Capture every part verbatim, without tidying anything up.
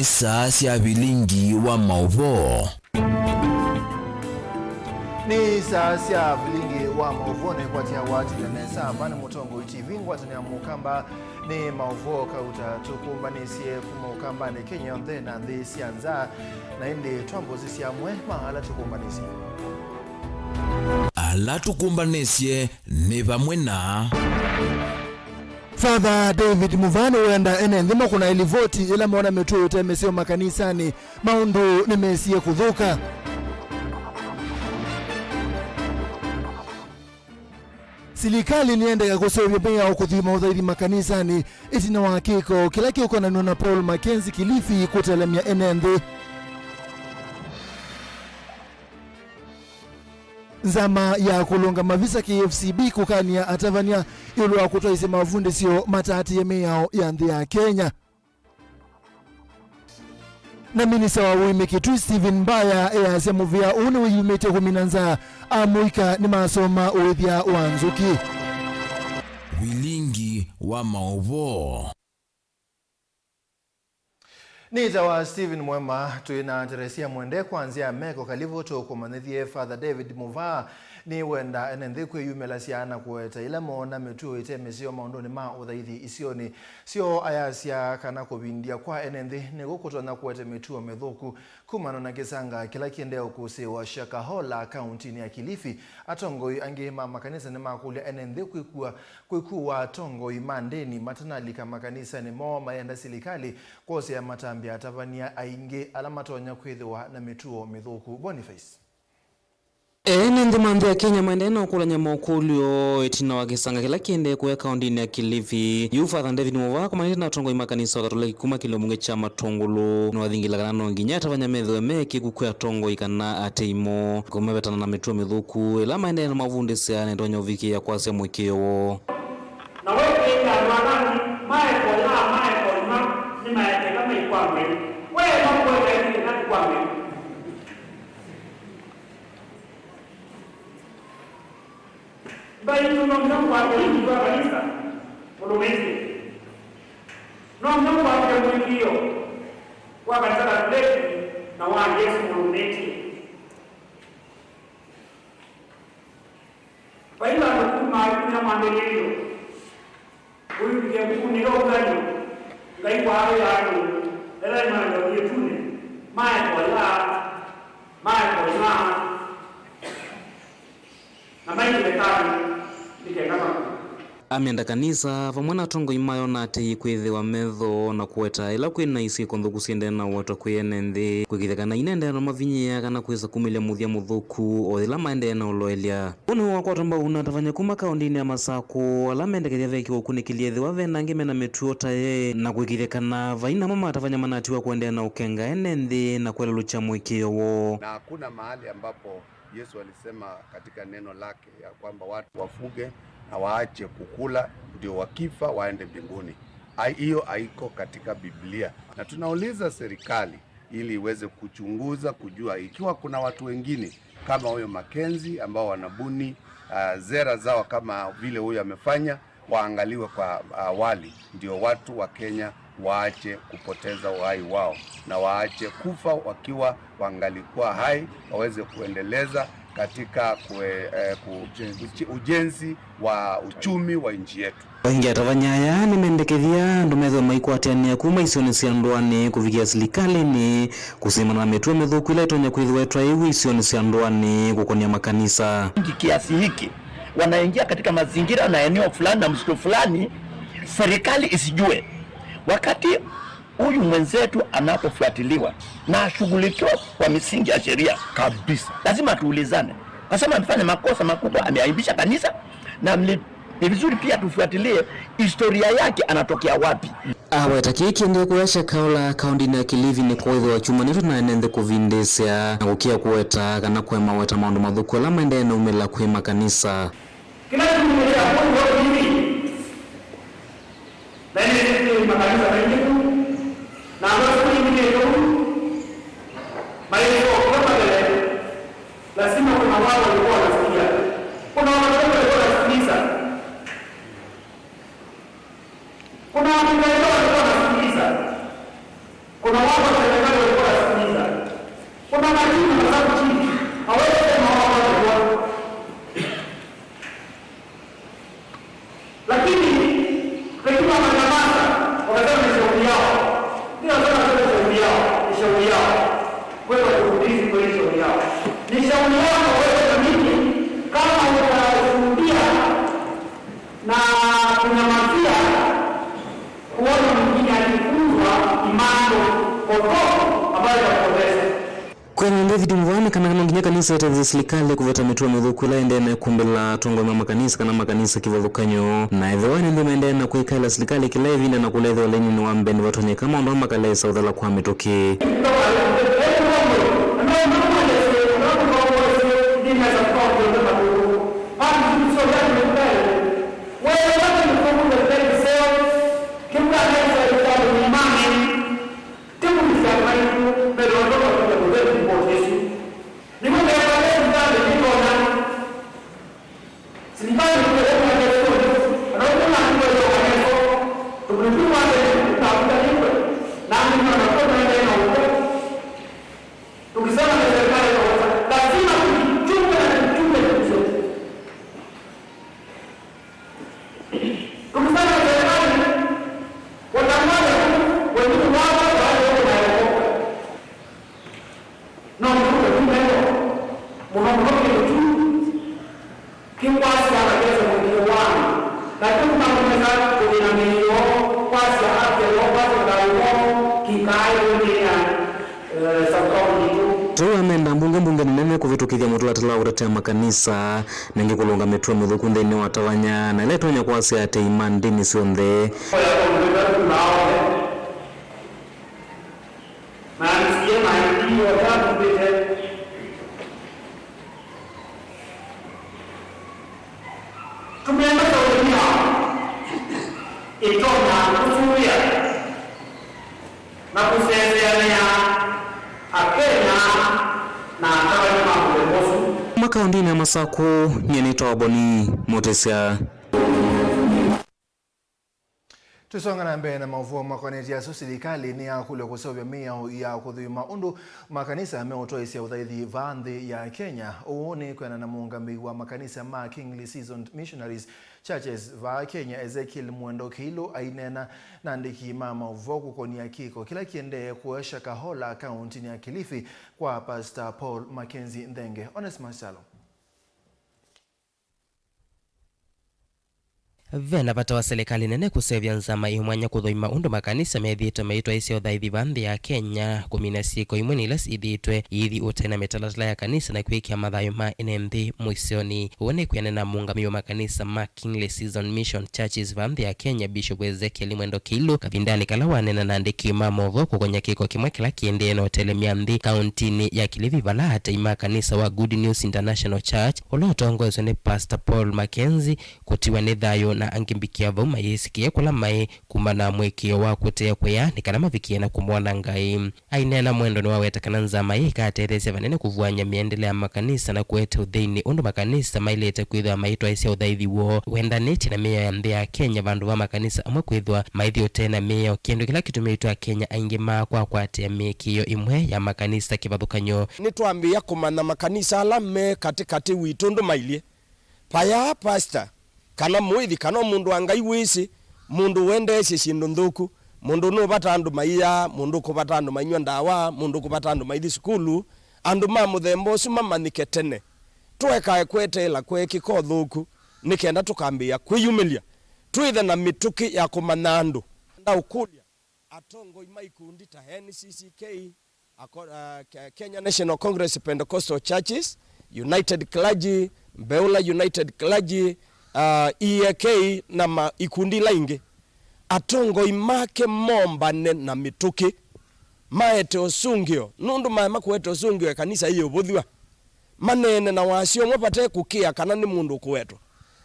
Saa sya vilingi wa maũvoo. Nĩ saa sya vilingi wa maũvoo na ĩkwatĩawa tene nesa. Ava nĩ Mũtongoi T V, ngwatanĩo ya Mũkamba nĩ maũvoo kauta tũkũmbanĩsye kuma Ũkambanĩ, Kenya yonthe na nthĩ sya nza, na ĩndĩ twambũsisya amwe ma ala tũkũmbanĩsye. Ala tũkũmbanĩsye nĩ vamwe na. Father David Muvaa nĩwenda ene nthĩ makũnae livoti ĩla moona mĩtuo ĩte mĩseo makanisanĩ, maũndũ nĩmesie kũthũka. Silikalĩ nĩyendeka kũseũvya mĩao kũthima ũthaithi makanisanĩ ĩtina wa kĩko kĩla kĩũkonanw'a na Paul Mackenzie Kilifi kũtelemya ene nthĩ. Nzama ya kũlũnga mavisa K F C B kũkanĩa atavany'a ĩũlũ wa kũtwaĩsya mavundĩsyo mataatĩĩe mĩao ya nthĩ ya Kenya. Na minista wa ũĩmi Kitui Stephen Mbaya easya mũvĩa ũũ nĩwĩyumĩtye kũmina nzaa, amũika nĩmasoma ũĩthya wa nzũkĩ. Vilingi wa maũvoo. Nĩtawa Stephen Mwema. Twĩ na Teresia Mwende kwa nzĩa ya meko kalivu tũkũmanyĩthye. Father David Muvaa nĩwenda ene nthĩ kwĩyumĩlasya na kũweta ĩla moona mĩtuo ĩte mĩseo maũndũnĩ ma ũthaithi isionĩ syoo. Ayasya kana kũvindya kwa ene nthĩ nĩkũkũtonya kũete mĩtuo mĩthũku. Kumana na kĩsanga kĩla kĩendee ũkũsĩĩwa Shakahola, kauntinĩ ya Kilifi, atongoi angĩ ma makanisa nĩmakũlya ene nthĩ kwĩkua kwĩkua atongoi ma ndĩni matanalika makanisanĩ moo mayenda silikalĩ kwosea matambya atavany'a aingĩ ala matonya kwĩthĩwa na mĩtuo mĩthũku. Boniface. Ene nthĩ ma nthĩ ya Kenya maendee na ũkũlany'a mokũlyo ĩtina wa kĩsanga kĩla kĩendee kũya kaũndĩnĩ ya Kilifi. Yu Father David Muvaa akomanĩte na atongoi ma kanisa wa Katoleki kuma kĩlio mbunge kya Matũngũlũ nĩwathingĩla kana no nginya atavany'a methĩwe meekĩku kwĩ atongoi kana atei moo kũmavetana na mĩtuo mĩthũku ĩla maendee na mavundĩsya na ĩtonya ũvikĩĩa kwasya mũĩkĩĩo woo. Na we kwĩka andũ ala angĩ maeko ĩla maeko ĩma nĩmaekeka maikwamwe, we no kũekeka nĩkĩka kũkwamwe. Mbaitũ no nginya kũkwatĩe ũiiti wa kanisa ũlũmĩtye. No nginya kũkwatĩe mũĩkĩĩo wa kanisa Katoleki na wa Yesũ ũlũmĩtye. Vai vandũ kuma ĩkumya mwambĩlĩlyo. Ũivikĩa ĩvukunĩ ya ũthany'o, Ngai waaĩa andũ ela nĩmaenda ũthyĩtunĩ, maeko ĩla, maeko ĩla, na maingĩle kanĩ nĩ kenda makw'e. Amenda kanisa vamwe na atongoi mayo na atei kwĩthĩwa metho na kũweta ĩla kwĩ na isyĩko nthũku syĩendee na ũwetwa kwĩ ene nthĩ, kwĩkĩthya kana inendee na mavinyĩĩa kana kwĩsa kumĩlya mũthya mũthũku o yĩla maendee na ũloelya. Ũũ nĩw'o wakwata mbau na atavany'a kuma kaũndĩnĩ ya Masakũ, ala mendekethya vekĩwe ũkunĩkĩli ethĩwa ve na angĩ me na mĩtuo ta yĩĩ, na kũĩkĩĩthya kana vai namo ma atavany'a manatiwa kũendeea na ũkenga ene nthĩ na kwelelũkya mũĩkĩĩo woo. Na hakuna mahali ambapo Yesu alisema katika neno lake ya kwamba watu wafuge na waache kukula ndio wakifa waende mbinguni. Hai-, hiyo haiko katika Biblia. Na tunauliza serikali ili iweze kuchunguza, kujua ikiwa kuna watu wengine kama huyo Mackenzie ambao wanabuni, ah, sera zao kama vile huyo amefanya, waangaliwe kwa awali, ndio watu wa Kenya waache kupoteza uhai wao na waache kufa wakiwa wangalikuwa hai, waweze kuendeleza katika kue-, eh, ku-, ujenzi wa uchumi wa nchi yetu. Vaingĩ atavany'a aya nĩmendekethya andũ methĩwe maikwatĩanĩa kuma isionĩ sya ndũanĩ kũvikĩa silikalĩnĩ kũsimana na mĩtuo mĩthũku ĩla ĩtonya kwĩthĩwa ĩtwaĩĩw'e isionĩ sya ndũanĩ kũkonĩa makanisa. Wengi kiasi hiki wanaingia katika mazingira na eneo fulani na msitu fulani, serikali isijue. Wakati huyu mwenzetu anapofuatiliwa na ashughulikiwa kwa misingi ya sheria kabisa, lazima tuulizane, kwa sababu amefanya makosa makubwa, ameaibisha kanisa, na mli-, ni vizuri pia tufuatilie historia yake, anatokea wapi. Aweta kĩĩ kĩendee kũya Shakahola, kaũndĩnĩ ya Kilifi, nĩkwĩthĩwa kyumanĩtwe na ene nthĩ kũvindĩsya na kũkĩa kũweta kana kũema weta maũndũ mathũku ala maendee na umĩla kwĩ makanisa. Kĩla kyumwa kya mwei wa ĩlĩ, na nĩnĩsĩ makanisa maingĩ ku, na andũ asu maingĩlĩte ũu, maĩsokea mbele, lazima kuna wao walikuwa wanasikia. Kuna watu wengi walikuwa wanasikiliza. Kuna watu wengi walikuwa wanasikiliza. Kuna watu Mambo potofu ambayo yanapoteza. Kwĩna David Mvua nĩ kana no nginya kanisa ĩtethye silikalĩ kũveta mĩtuo mĩthũku ĩla ĩendee na kũmbĩla atongoi ma makanisa kana makanisa kĩvathũkany'o, na ethĩwa ene nthĩ maendee na kwĩkaĩla silikalĩ kĩla ĩvinda na kũlethĩwa lainĩnĩ wa mbee, nĩvatonyeka maũndũ aa makaleesa ũthela kwa mĩtũkĩ. Tũmĩlĩsya maitũ methĩwa tũkavika kũthea ripoti ĩsu. Nĩw'o meekale silikalĩ nĩtonya. Silikalĩ nĩtonya ndeto, kana ũndũ nandũ nĩtonya ndeto, tũkũlĩtũ wake tũkavuta nĩwe, na andũ nĩona kwa maendee na ũkwe. Tukisema na serikali itakosa, lazima tujichunge na tuchunge ndugu zetu. Tukisema na serikali, watangaza tu wenyewe wao, wao ndio wanaokoka. No mtu kwa nyumba hiyo, mnaona kitu tu. Kikwasi anaweza kuingia wangu. Na tu kama unaweza kuinamio, kwasi afya, kwasi kwa kikae, eh, South Africa. Tũu amenda mbunge mbungeni nene kũvĩtũkĩthya mũtalatala wa kũtetea makanisa, na ĩngĩ kũlũnga mĩtuo mĩthũku nthĩnĩ wa tavany'a, na ĩla ĩtonya kwasya atei ma ndĩni syonthe. Na nisikie maendeleo ya kupita. Tumeenda Saudia, itonya kusuria na kusendeanĩa Akenya na atavany'a ma mũthemba ũsu. Kuma kaũntĩnĩ ya Masaku, nyie nĩtawa Boni Mũtĩsya. Tũsonga na mbee na maũvoo makonetye asu, silikalĩ nĩyakũlw'a kũseũvya mĩao ya kũthũima ũndũ makanisa meũtwaĩsya ũthaithi vaa nthĩ ya Kenya. Ũũ nĩ kwĩanana na mũũngamĩi wa makanisa ma Kingly Seasoned Missionaries Churches vaa Kenya, Ezekiel Mwendo Kĩilũ, aineena na andĩki ma maũvoo kũkonia kĩko kĩla kĩendee kũesha Kahola, kaũntĩnĩ ya Kilifi, kwa Pastor Paul Mackenzie Nthenge. Onesmus Kyalo. Ve na vata wa silikalĩ nene kũseũvya nzama ĩ mwanya kũthũima ũndũ makanisa methĩĩtwe maitwaĩsya ũthaithi vaa nthĩ ya Kenya, kũmina syĩko imwe na ila syĩthĩĩtwe iithi ũtee na mĩtalatala ya kanisa na kwĩkĩa mathayũ ma ene nthĩ mũisyonĩ. Ũu nĩ kwĩanana na mũũngamĩi wa makanisa ma Kingly Season Mission Churches vaa nthĩ ya Kenya, Bishop Ezekiel Mwendo Kĩilũ, kavindanĩ kala waneena na andĩki ma maũvoo kũkonya kĩko kĩmwe kĩla kĩendee na ũtelemya nthĩ kaũntĩnĩ ya Kilifi, vala atei ma kanisa wa Good News International Church, ũla ũtongoeswe nĩ Pastor Paul Mackenzie, kũtiwa nĩ thayũ, na angĩ mbikĩa vau mayĩsĩkĩe kũla maĩ kumana na mũĩkĩĩo wa kũtea kũya nĩ kana mavikĩe na kũmwona Ngai. Aineena, Mwendo nĩwaweta kana nzama ĩĩ ĩkatetheesya vanene kũvuany'a mĩendele ya makanisa na kũete ũtheinĩ ũndũ makanisa maĩlĩte kwĩthĩwa maitwaĩsya ũthaithi woo wendanĩtye na mĩao ya nthĩ ya Kenya, vandũ va makanisa amwe kwĩthĩwa maithi ũtee na mĩao, kĩndũ kĩla kĩtumĩĩtwe Akenya aingĩ maa kwa kũatĩĩa mĩĩkĩĩo ĩmwe ya makanisa kĩvathũkany'o. Nĩtwambĩĩa kũmanya makanisa ala me katĩkatĩ witũ ũndũ mailyĩ. Vayaa pastor, kana mũĩthi, kana o mũndũ wa Ngai wĩsĩ, mũndũ ũendeesye syĩndũ nthũku, mũndũ nũvata andũ maiyaa, mũndũ ũkũvata andũ mainyw'a ndawa, mũndũ ũkũvata andũ maithi sukulu. Andũ ma mũthemba ũsu mamanyĩke tene. Tũekae kweteela kweekĩka ũthũku nĩ kenda tũkambĩĩa kwĩyumĩlya, twĩthe na mĩtũkĩ ya kũmanya andũ. Ndaũkũlya, atongoi ma ikundi ta N C C K, ako-, uh, Ke-, Kenya National Congress Pentecostal Churches, United Clergy, Mbeũla United Clergy, uh, E A K, na ma ikundi ila ingĩ. Atongoi make mombane na mĩtũkĩ, maete ũsũngĩo, nũndũ maema kũete ũsũngĩo ĩkanisa ĩyĩũvũthw'a. Maneene na wasya ũmwe vate kũkĩa kana nĩ mũndũ ũkũwetwa.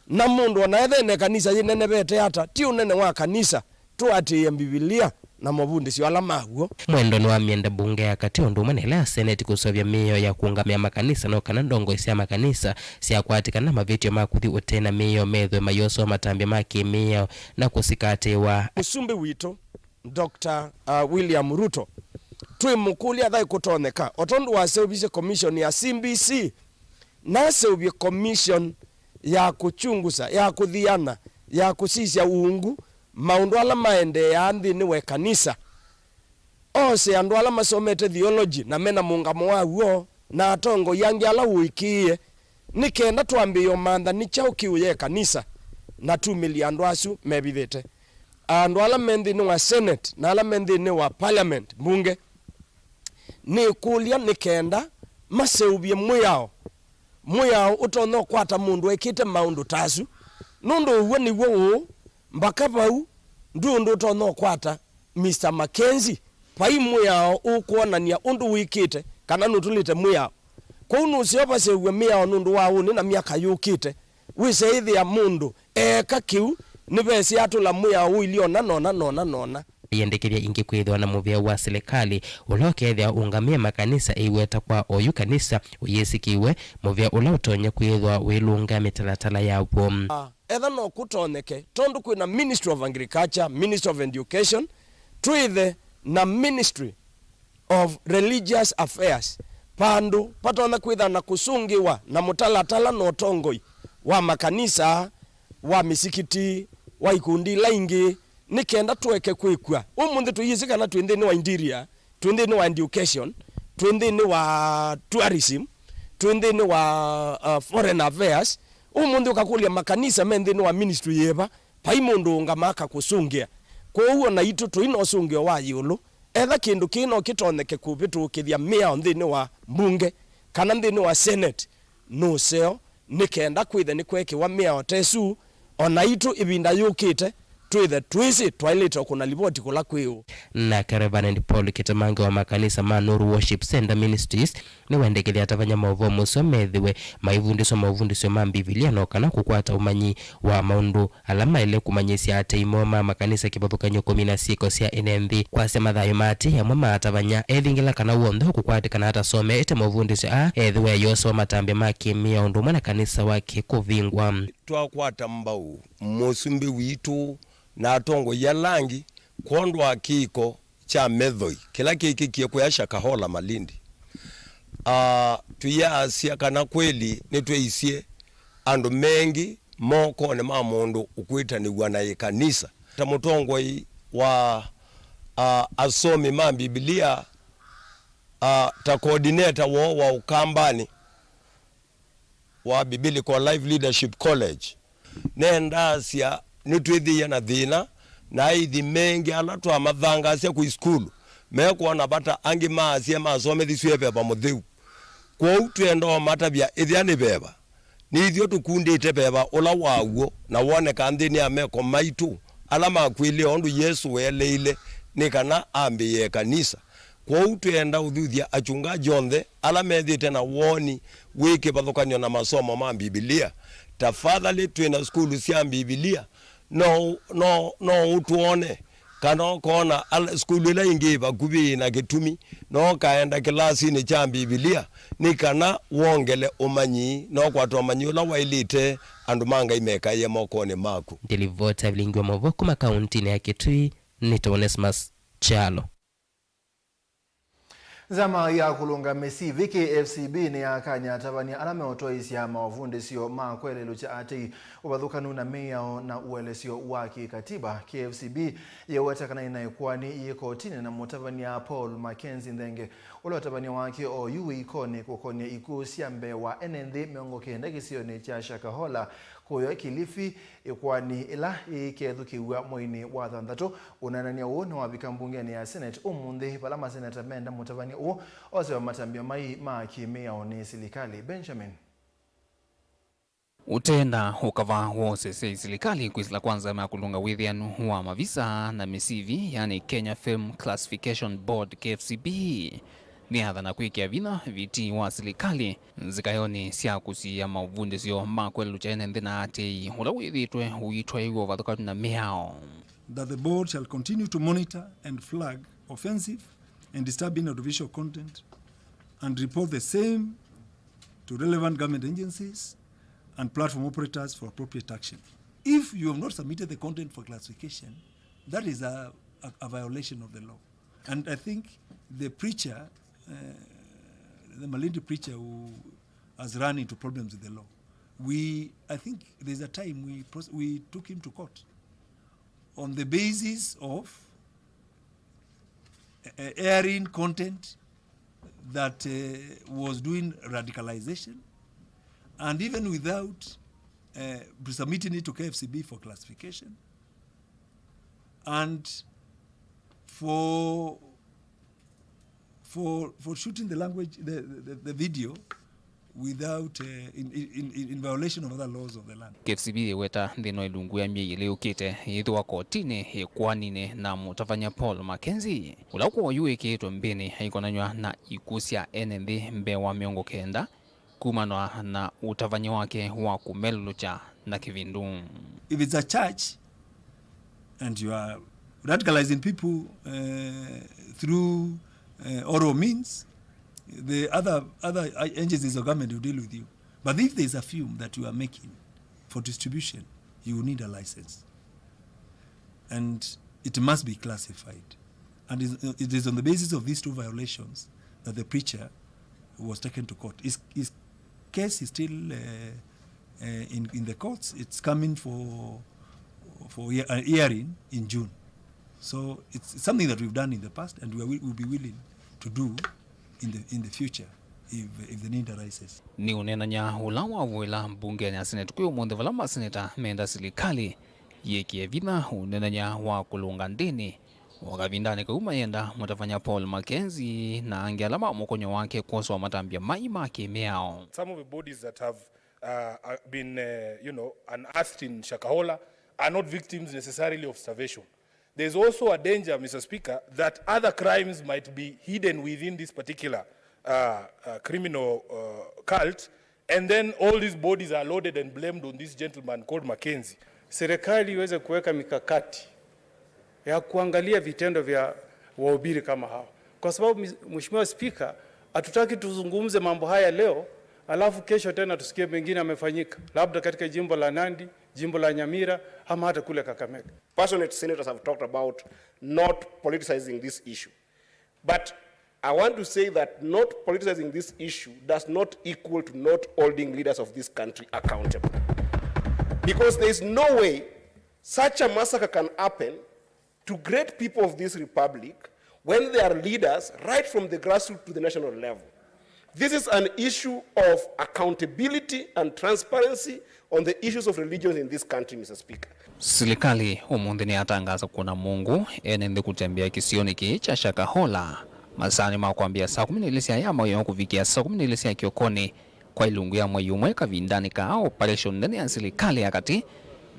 Na mũndũ o na ethĩe na ĩkanisa yĩnenevete ata, ti ũnene wa kanisa, tũatĩĩe Mbivilia na mavundĩsyo ala ma w'o. Mwendo nĩwamie mbunge ya katĩ ũndũ ũmwe na ĩla ya Seneti kũseũvya mĩao ya kũũngamĩa makanisa, no kana ndongoi sya makanisa syakwatĩkana na mavĩtyo ma kũthi ũtee na mĩao methĩwe mayosewa matambya ma kĩ-mĩao na kũsikatĩĩwa. Mũsumbĩ witũ, Doctor, uh, William Ruto, twĩmũkũlya thaĩ kũtonyeka, o tondũ waseũvisye commission ya C B C, naseũvye commission ya kũchunguza, ya kũthiana, ya kũsisya uungu maũndũ ala maendeeaa nthĩnĩ wa ĩkanisa. Ose andũ ala masomete theology na mena mũũngamo wa w'o, na atongoi angĩ ala ũĩkĩĩe, nĩ kenda twambĩĩe ũmantha nĩ kyaũ kĩũya ĩkanisa, na tumĩlye andũ asu mevithĩte. andũ ala me nthĩnĩ wa Senate na ala me nthĩnĩ wa Parliament, mbunge, nĩkũlya nĩ kenda maseũvye mwĩao, mwĩao ũtonya ũkwata mũndũ ekĩte maũndũ ta asu, nũndũ ũw'o nĩw'o ũũ, mbaka vau, ndwĩ ũndũ ũtonya ũkwata Mister Mackenzie, vai mwĩao ũkwonany'a ũndũ wĩkĩte kana nũtũlĩte mwĩao. Kwoou nũseo vaseũvw'e mĩao nũndũ wa ũnĩ na myaka yũkĩte, wĩseĩthĩa mũndũ eeka kĩu, nĩvesĩ atũla mwĩao ũilyĩ ona nona nona nona. Yĩendekethya ĩngĩ kwĩthĩwa na mũvea wa silikalĩ, ũla ũkethĩa ũngamĩe makanisa ĩiweta kwa oyu kanisa ũyĩsĩkĩwe, mũvea ũla ũtonya kwĩthĩwa wĩlũnga mĩtalatala yaw'o. Ah, etha no kũtonyeke, tondũ kwĩ na Ministry of Agriculture, Ministry of Education, twĩthe na Ministry of Religious Affairs, vandũ vatonya kwĩtha na kũsũngĩwa na mũtalatala na ũtongoi wa makanisa, wa mĩsikiti, wa ikundi ila ingĩ, nĩ kenda tũeke kwĩkw'a. Ũmũnthĩ tũyĩsĩ kana twĩ nthĩnĩ wa interior, twĩ nthĩnĩ wa education, twĩ nthĩnĩ wa tourism, twĩ nthĩnĩ wa, uh, foreign affairs. Ũmũnthĩ ũkakũlya makanisa me nthĩnĩ wa ministry yĩva, vai mũndũ ũũngama akakũsũngĩa. Kwoou o naitũ tũi na ũsũngĩo wa ĩũlũ. Etha kĩndũ kĩĩ no kĩtonyeke kũvĩtũkĩthya mĩao nthĩnĩ wa mbunge kana nthĩnĩ wa senate, nũseo, nĩ kenda kwĩthe nĩkwekĩwa mĩao ta ĩsu, o naitũ ĩvinda yũkĩte twĩthe twĩsĩ twaĩlĩte o kũna livoti kũla kwĩ ũ. Nake Reverend Paul Kĩtemange wa makanisa ma Nuru Worship Center Ministries nĩwendekethya atavany'a maũvoo mũseo methĩwe maivundĩswa maũvundĩsyo ma Mbivilia no kana kũkwata ũmanyi wa maũndũ ala maĩle kũmanyĩsya atei moo ma makanisa kĩvathũkany'o kũmina syĩko sya ene nthĩ. Kwasya mathayũ ma atei amwe ma atavany'a, ethingĩla kana w'onthe ũkũkwatĩkana atasomeete maũvundĩsyo aa ethĩwe eyosewa matambya ma kĩ-mĩao ũndũ ũmwe na kanisa wake kũvingwa. Twakwata mbau mũsumbĩ witũ na atongoi ala angĩ kwondũ wa kĩko kya methoi kĩla kĩkĩkie kũya Shakahola, Malindi. Ah, tũyĩasya kana kweli nĩtweisye andũ mengĩ mokonĩ ma mũndũ ũkwĩtanĩw'a na ĩkanisa. Ta mũtongoi wa, ah, asomi ma Mbivilia, ah, ta coordinator woo wa Ũkambanĩ wa Biblical Life Leadership College, nendaasya nĩtwĩthĩie na thĩna na aithi mengĩ ala twamathangaasya kwĩ sukulu mekwona vata angĩ maasye masomethisw'e veva mũtheu. Kwoou twenda ũmatavya ĩthya nĩ veva. Nĩ ithyĩ tũkundĩte veva ũla wa w'o na wonekaa nthĩnĩ ya meko maitũ ala makwĩlĩe ũndũ Yesũ weeleile nĩ kana ambĩĩe ĩkanisa. Kwoou twĩenda ũthuthya achungaji onthe ala methĩĩte na woni wĩ kĩvathũkany'o na masomo ma Mbivilia. Tafadhali, twĩ na sukulu sya Mbivilia. No, no, no ũtwone kana ũkoona ala, sukulu ĩla ĩngĩ ĩ vakuvĩ ĩ na kĩtumi, no ũkaenda kĩlasinĩ kya Mbivilia nĩ kana wongele ũmanyi na ũkwata ũmanyi ũla waĩlĩte andũ ma Ngai mekaĩe mokonĩ maku. Ndilivota vilingi wa mavoko makauntinĩ ya Kitui nĩ Onesmus Kyalo. Nzama ya kũlũnga mĩsivi K F C B nĩyakany'a atavany'a ala meũtwaĩĩsya maũvundĩsyo ma kwelelũkya atei ũvathũkanu na mĩao na ũelesyo wa kĩkatiba. K F C B yĩweta kana ĩna ĩkoani yĩ kotinĩ na mũtavany'a Paul Mackenzie Nthenge, ũla ũtavany'a wake oyu wĩ ikonĩ kũkonĩa ikw'ũ sya mbee wa ene nthĩ mĩongo kenda kĩsionĩ kya Shakahola kũya Kilifi, ĩkoani ĩla yĩikethukĩw'a mweinĩ wa thanthatũ. Ũneenany'a ũũ nĩwavika mbungenĩ ya Senate ũmũnthĩ, vala maseneta menda mũtavany'a ũũ osewa matambya mai ma kĩ-mĩao nĩ silikalĩ. Benjamin. Ũtenda ũkava wose syai silikalĩ kwĩsĩla kwa nzama ya kũlũnga wĩthĩanu wa mavisa na mĩsivi, yani Kenya Film Classification Board, K F C B, nĩyathana kwĩkĩa vinya viti wa silikalĩ nzĩkayonĩ sya kũsiĩĩa maũvundĩsyo ma kwelelũkya ene nthĩ na atei, ũla wĩthĩĩtwe ũitwaĩw'a ũvathũkanu na mĩao. That the board shall continue to monitor and flag offensive and disturbing audiovisual content and report the same to relevant government agencies and platform operators for appropriate action. If you have not submitted the content for classification, that is a, a, a violation of the law. And I think the preacher, uh, the Malindi preacher who has run into problems with the law, we, I think there's a time we pros-, we took him to court on the basis of, uh, airing content that, uh, was doing radicalization, and even without, uh, submitting it to K F C B for classification, and for, for, for shooting the language, the, the, the video without, uh, in, in, in, in violation of other laws of the land. K F C B yĩweta nthĩnĩ wa ĩlungu ya myei ĩlĩ yũkĩte yĩthĩwa kotinĩ ĩkoaninĩ na mũtavany'a Paul Mackenzie, ũla kwa oyu wĩkĩĩtwe mbĩnĩ aikonanw'a na ikuũ sya ene nthĩ mbee wa mĩongo kenda kumana na ũtavany'a wake wa kũmelũlũkya na kĩvindu. If it's a church and you are radicalizing people, uh, through, uh, oral means, the other, other agencies of government will deal with you. But if there's a film that you are making for distribution, you will need a license. And it must be classified. And is, it is on the basis of these two violations that the preacher was taken to court. His, his case is still, uh, uh, in, in the courts. It's coming for, for hea-, uh, hearing in June. So it's something that we've done in the past and we will, will be willing to do in the, in the future if, if the need arises. Nĩũneenany'a ũla wavũĩla mbungenĩ ya Senate kwĩ ũmũnthĩ vala maseneta menda silikalĩ yĩkĩe vinya ũneenany'a wa kũlũnga ndĩni. O kavindanĩ kau mayenda mũtavany'a Paul Mackenzie na angĩ ala ma mũkonyo wake kwoswa matambya mai ma kĩmĩao. Some of the bodies that have, uh, uh, been, uh, you know, unearthed in Shakahola are not victims necessarily of starvation. There's also a danger, Mister Speaker, that other crimes might be hidden within this particular, uh, uh, criminal, uh, cult, and then all these bodies are loaded and blamed on this gentleman called Mackenzie. Serikali iweze kuweka mikakati ya kuangalia vitendo vya wahubiri kama hawa, kwa sababu, Mheshimiwa Speaker, hatutaki tuzungumze mambo haya leo alafu kesho tena tusikie mengine yamefanyika, labda katika jimbo la Nandi, jimbo la Nyamira, ama hata kule Kakamega. Passionate senators have talked about not politicizing this issue. But I want to say that not politicizing this issue does not equal to not holding leaders of this country accountable. Because there is no way such a massacre can happen to great people of this republic when their leaders, right from the grassroots to the national level, this is an issue of accountability and transparency on the issues of religions in this country, Mister Speaker. Silikalĩ ũmũnthĩ nĩyatangaasa kũna mũngũ ene nthĩ kũtembea kĩsionĩ kĩĩ kya Shakahola masaanĩ ma kwambĩĩa saa kũmi na ilĩ sya yamũio kũvikĩa saa kũmi na ilĩ sya kĩokonĩ kwa ilungu ya mwei ũmwe kavindanĩ ka operation nene ya silikalĩ ya katĩ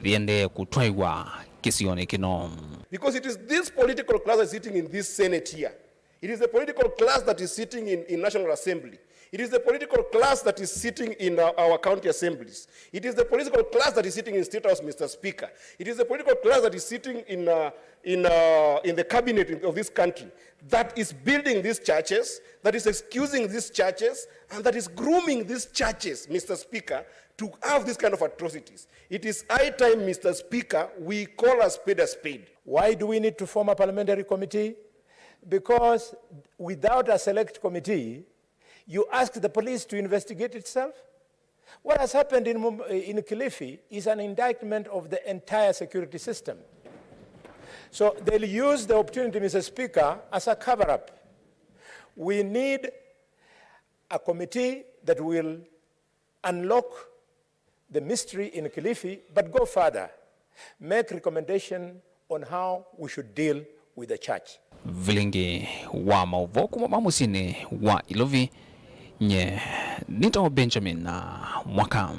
yĩendee kũtwaĩwa kĩsionĩ kĩno. Because it is this political class that is sitting in this Senate here. It is the political class that is sitting in, in National Assembly. It is the political class that is sitting in our, our county assemblies. It is the political class that is sitting in State House, Mister Speaker. It is the political class that is sitting in, uh, in, uh, in the cabinet of this country that is building these churches, that is excusing these churches, and that is grooming these churches, Mister Speaker, to have these kind of atrocities. It is high time, Mister Speaker, we call a spade a spade. Why do we need to form a parliamentary committee? Because without a select committee, you ask the police to investigate itself. What has happened in Mum-, in Kilifi is an indictment of the entire security system. So they'll use the opportunity, Mister Speaker, as a cover-up. We need a committee that will unlock the mystery in Kilifi, but go further, make recommendation on how we should deal with the church. Vilingi wa maũvoo kuma ma mũsyĩnĩ wa Ilovi, nye nĩtawa Benjamin Mwaka.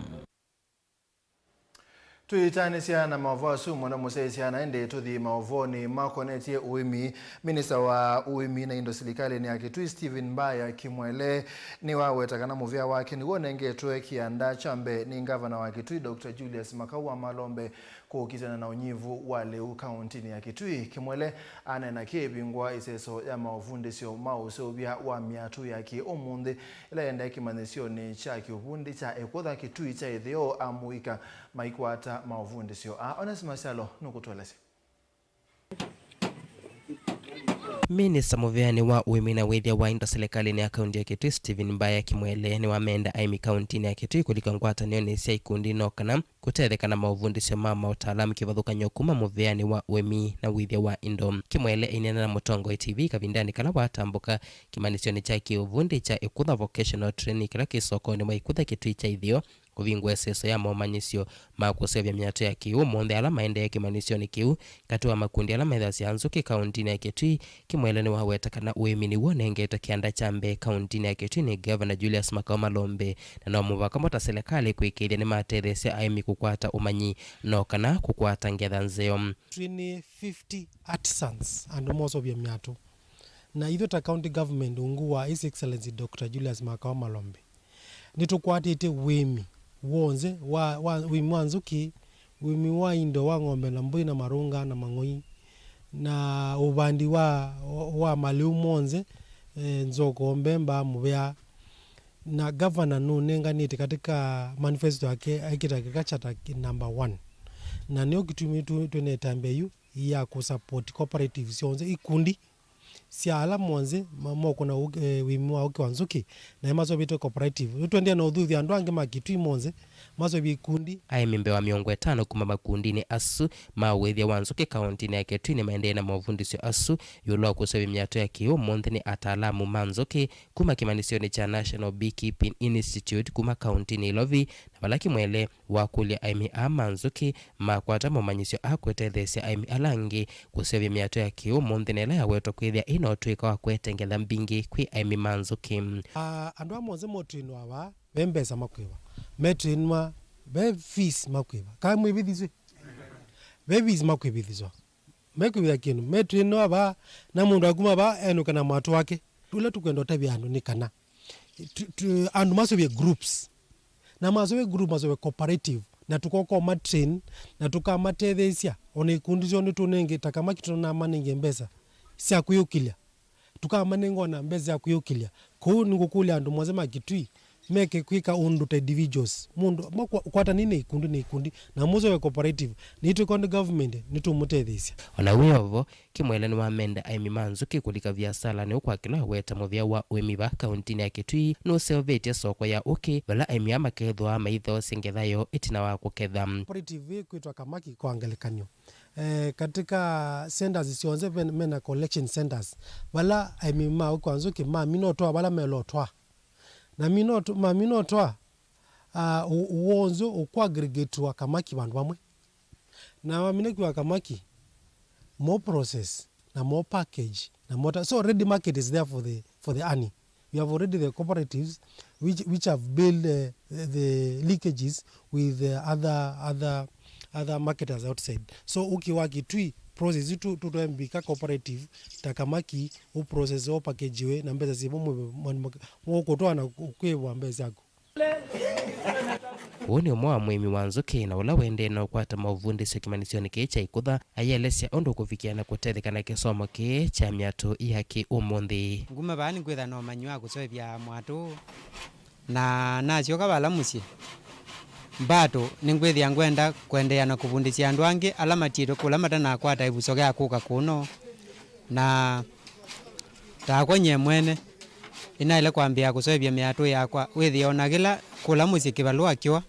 Twĩtanĩsya na maũvoo asu mũno mũsyaĩĩsya na ĩndĩ tũthi maũvoonĩ makonetye ũĩmi. Minista wa ũĩmi na indo silikalĩnĩ ya Kitui, Stephen Mbaya Kimwele, nĩwaweta kana mũvea wake nĩw'o ũnengetwe kĩanda kya mbee nĩ ngavana wa Kitui, Doctor Julius Makau wa Malombe, kũkitana na ũnyivu wa lĩu kaũntĩnĩ ya Kitui. Kimwele aneena kĩĩ ĩvingũa ĩseso ya maũvundĩsyo ma ũseũvya wa myatũ ya kĩ-ũmũnthĩ ĩla ĩendee kĩmanyĩsyonĩ kya kĩũvundi kya ĩkũtha Kitui kya ĩtheo, amũika maikwata maũvundĩsyo aa. Onesmus Kyalo nũkũtũelesya. Minista mũveanĩ wa ũĩmi na wĩthya wa indo silikalĩnĩ ya kaunti ya Kitui, Stephen Mbaya Kimwele, nĩwamenda aĩmi kauntinĩ ya Kitui kũlika ngwatanĩonĩ sya ikundi no kana kũtetheka na maũvundĩsyo ma maũtaalamu kĩvathũkany'o kuma mũveanĩ wa ũĩmi na wĩthya wa indo. Kimwele aineena na Mũtongoi T V kavindanĩ kala watambũka kĩmanyĩsyonĩ kya kĩũvundi kya Ĩkutha Vocational Training kĩla kĩ sokonĩ mwa Ĩkutha Kitui kya ĩtheo, Kũvingũa ĩseso ya momanyĩsyo ma kũseũvya mĩatũ ya kĩw'ũ ũmũnthĩ ala maendee kĩmanyĩsyonĩ kĩu katĩ wa makundi ala methasya nzũkĩ kaũntinĩ ya Kitui. Kimwele nĩwaweta kana ũĩmi nĩw'o ũnengetwe kĩanda kya mbee kaũntinĩ ya Kitui nĩ Ngavana Julius Makau Malombe, na no mũvaka mo ta silikalĩ kwĩkĩĩthya nĩmatetheesya aĩmi kũkwata ũmanyi no kana kũkwata ngetha nzeo. Twĩ nĩ fifty artisans, andũ moseũvya mĩatũ, na ithyĩ ta county government ungu wa His Excellency Doctor Julius Makau Malombe, nĩtũkwatĩte ũĩmi w'onthe wa, wa, ũĩmi wa nzũkĩ, ũĩmi wa indo wa ng'ombe na mbũi na marũnga na mang'oi, na ũvandi wa, wa malĩu monthe, eh, nzokoo, mbemba, mũvea. Na gavana nũnenganĩte katika manifesto yake ekĩta agriculture ta number one. Na nĩyo kĩtumi tu-, twĩna ĩtambya yu ya kũsupport cooperatives syonthe, ikundi sya ala monthe ma-, mokũna ũ-, eh, ũĩmi wa ũkĩ wa nzũkĩ, na ĩmaseũvĩtwe cooperative. Nĩtũendee na ũthuthya andũ angĩ ma Kitui monthe maseũvye ikundi. Aĩmi mbee wa mĩongo ĩtano kuma makundinĩ asu ma ũĩthya wa nzũkĩ kaũntinĩ ya Kitui nĩmaendee na mavundĩsyo asu ĩũlũ wa kũseũvya mĩatũ ya kĩw'ũ ũmũnthĩ nĩ ataalamu ma nzũkĩ kuma kĩmanyĩsyonĩ kya National Beekeeping Institute kuma kaũntinĩ Ilovi, na vala Kimwele wakũlya aĩmi aa ma nzũkĩ makwata momanyĩsyo a kũtetheesya aĩmi ala angĩ kũseũvya mĩatũ ya kĩw'ũ ũmũnthĩ, na ĩla yawetwa kwĩthĩa ĩna ũtũĩka wa kũete ngetha mbingĩ kwĩ aĩmi ma nzũkĩ. Ah, andũ aa monthe motrainwa vaa, ve mbesa makwĩva. Metrainwa, ve fees makwĩva. Kaa mwĩvĩthisw'e? Ve fees makwĩvĩthiswa. Mekwĩvĩtha kĩndũ. Metrainwa vaa, na mũndũ akuma vaa enũka na mwatũ wake. Ũla tũkwenda ũtavya andũ nĩ kana tu-, tu-, andũ maseũvye groups. Na maseũvye group, maseũvye cooperative, na tũkoka ũmatrain, na tũkamatetheesya, o na ikundi syoo nĩtũnenge, ta Kamaki tũnamanenge mbesa sya kwĩyũkĩlya. Tũkamanenga o na mbesa sya kwĩyũkĩlya. Kwoou nĩngũkũlya andũ monthe ma Kitui meke kwĩka ũndũ ta individuals. Mũndũ, makwa-, kwatani na ikundi na ikundi, na mũseũvye cooperative. Nĩtwĩ county government, nĩtũmũtetheesya. O na wĩ o vo, Kimwele nĩwamenda aĩmi ma nzũkĩ kũlika viasalanĩ ũũ kwa kĩla aweta mũvĩa wa ũĩmi vaa kaũntinĩ ya Kitui nũseũvĩtye soko ya ũkĩ, vala aĩmi aa makethĩwa maithoosya ngetha yoo ĩtina wa kũketha. Cooperative ĩkwĩtwa Kamaki kwa ngelekany'o. Eh, katika centers syonthe ven-, mena collection centers, vala aĩmi ma ũkĩ wa nzũkĩ mamina ũtwaa vala melotwaa. Na mina ũtw-, mamina ũtwaa, ah, ũ-, wonzu ũkũ aggregate wa Kamaki vandũ vamwe. Na wamina kiwa Kamaki, mo process, na mo package, na mo ta-, so ready market is there for the, for the honey. You have already the cooperatives which, which have built, uh, the, the leakages with the other, other, other marketers outside. So ũkĩ wa Kitui process tu, tu, tu mbika cooperative ta Kamaki, u process, o package we, na mbesa sivo mwe, mwe, mwe, ũkũtwaa na kwĩvwa mbesa yaku. Ũũ nĩ ũmwe wa mũĩmi wa nzũkĩ na ũla ũendee na ũkwata maũvundĩsyo kĩmanyĩsyonĩ kĩĩ kya ĩkũtha, ayĩelesya ũndũ ũkũvikĩa na kũtetheka na kĩsomo kĩĩ kya myatũ ya kĩ ũmũnthĩ. Nguma vaa nĩngwĩtha na ũmanyi wa kũseũvya mwatũ, na nasyoka vala mũsyĩ, mbato nĩngwĩthĩa ngwenda kũendeea na kũvundĩsya andũ angĩ ala matiĩtwe kũla matanakwata ĩvuso ya kũka kũno. Na takwa nyie mwene, nĩnaĩle kwambĩĩa kũseũvya mĩatũ yakwa, wĩthĩe o na kĩla kũla mũsyĩ kĩvalũa kĩwa,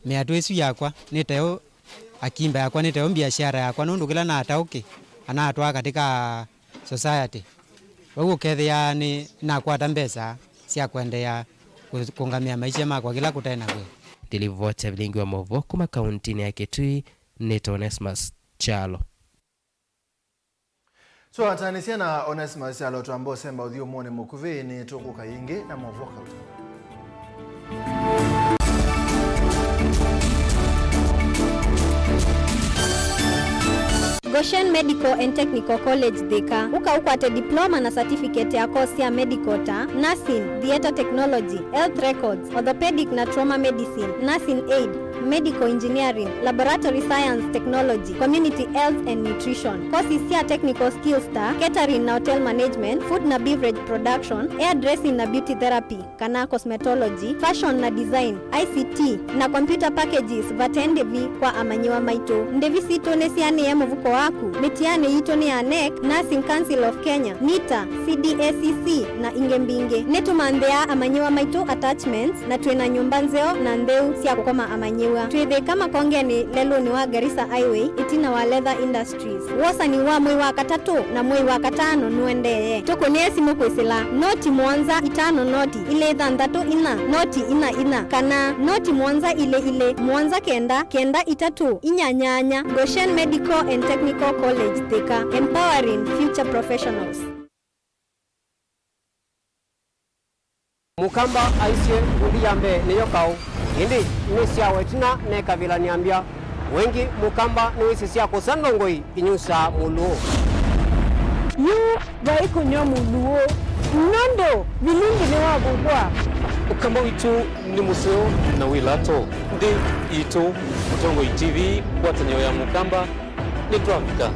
mĩatũ ĩsu yakwa nĩ tayo akimba yakwa, nĩ tayo mbiasyara yakwa, nũndũ kĩla nataũkĩ anatwaa katika society. Vau ũkethĩa nĩ nakwata mbesa sya kũendeea kũ-, kũngamĩa maisha makwa kĩla kũtaĩ na kwĩa. Ndilivoti ya vilingi wa maũvoo kuma kauntinĩ ya Kitui, nĩ Onesmus Kyalo. Tũataanĩsya na Onesmus Kyalo twamba ũsemba ũthyũmũonĩ mũkuvĩ, nĩ tũkũka yĩngĩ na maũvoo kauta. Goshen Medical and Technical College Thika. Ũka ũkwate diploma na certificate ya course sya medical ta nursing, theatre technology, health records, orthopedic na trauma medicine, nursing aid, medical engineering, laboratory science technology, community health and nutrition. Courses sya technical skills ta catering na hotel management, food na beverage production, hairdressing na beauty therapy kana cosmetology, fashion na design, I C T, na computer packages vate ndĩvi kwa amanyĩwa maitũ. Ndĩvi sitũ nĩsianĩe mũvuko waku. Mĩtianĩ yitũ nĩ ya nec, Nursing Council of Kenya, nita, C D A C C, na ingĩ mbingĩ. Nĩtũmanthĩaa amanyĩwa maitũ attachments, na twĩ na nyũmba nzeo na ntheu sya kũkoma amanyĩwa. Nyĩw'a. Twĩ Thĩka Makongenĩ lelũnĩ wa Garissa Highway, ĩtina wa Leather Industries. Wosani wa mwei wa katatũ na mwei wa katano nũendee. Tũkũnĩe simũ kwĩsĩla noti mũonza itano noti ilĩ thanthatũ inya noti inya inya kana noti mũonza ilĩ ilĩ mũonza kenda kenda itatũ inya nyanya. Goshen Medical and Technical College Thika, empowering future professionals. Mũkamba aisye, ngũthi ya mbee nĩyo kaũ, ĩndĩ nĩsyawa ĩtina nekavilany'a mbya. Wengĩ Mũkamba nĩwĩsĩ sya kũsa ndongoi inyusaa mũlũũ. Yu vai kũnyw'a mũlũũ, nũndũ vilingi nĩwavuvwa. Ũkamba witũ nĩ mũseo na wĩ lato. Nthĩ itũ, Mũtongoi T V, ngwatanĩo ya Mũkamba. Nĩtwavika.